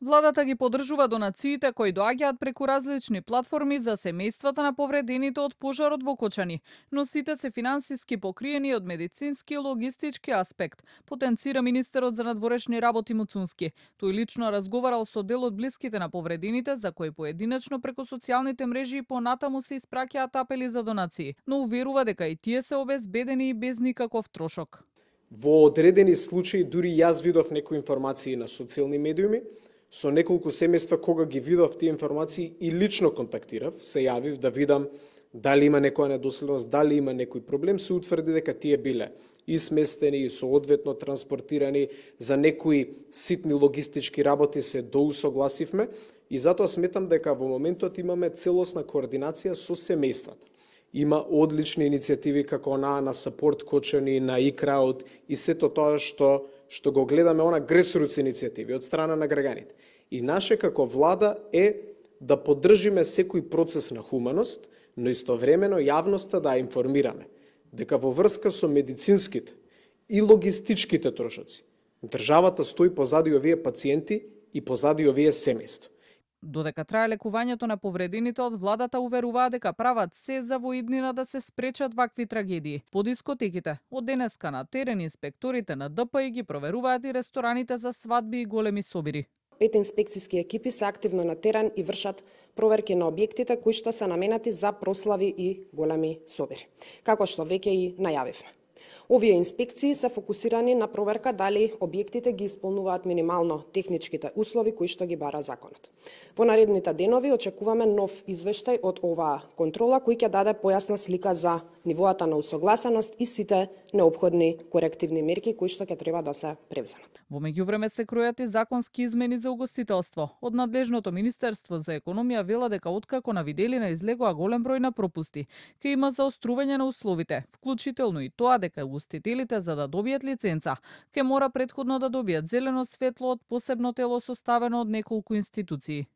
Владата ги поддржува донациите кои доаѓаат преку различни платформи за семејствата на повредените од пожарот во Кочани, но сите се финансиски покриени од медицински и логистички аспект, потенцира министерот за надворешни работи Муцунски. Тој лично разговарал со дел од блиските на повредените, за кои поединечно преку социјалните мрежи и понатаму се испраќаат апели за донации, но уверува дека и тие се обезбедени и без никаков трошок. Во одредени случаи дури јас видов некои информации на социјални медиуми, со неколку семејства кога ги видов тие информации и лично контактирав, се јавив да видам дали има некоја недоследност, дали има некој проблем, се утврди дека тие биле и сместени и соодветно транспортирани, за некои ситни логистички работи се доусогласивме и затоа сметам дека во моментот имаме целосна координација со семејствата. Има одлични иницијативи како на Support Кочани, на eCrowd и сето тоа што го гледаме она гресоруц иницијативи од страна на граѓаните. И наше како влада е да поддржиме секој процес на хуманост, но истовремено јавноста да ја информираме дека во врска со медицинските и логистичките трошоци државата стои позади овие пациенти и позади овие семејства. Додека трае лекувањето на повредените, од владата уверуваат дека прават се за во иднина да се спречат вакви трагедии. По дискотеките, од денеска на терен инспекторите на ДПИ ги проверуваат и рестораните за свадби и големи собири. 5 инспекциски екипи се активно на терен и вршат проверки на објектите кои што се наменати за прослави и големи собири, како што веќе и најавивме. Овие инспекции се фокусирани на проверка дали објектите ги исполнуваат минимално техничките услови кои што ги бара законот. Во наредните денови очекуваме нов извештај од оваа контрола кој ќе даде појасна слика за нивоата на усогласеност и сите неопходни корективни мерки кои што ќе треба да се превземат. Во меѓувреме се кројат и законски измени за угостителство. Од надлежното Министерство за економија вела дека откако на виделина излегоа голем број на пропусти, ќе има заострување на условите, вклучително и тоа дека угостителите за да добијат лиценца, ќе мора претходно да добијат зелено светло од посебно тело составено од неколку институции.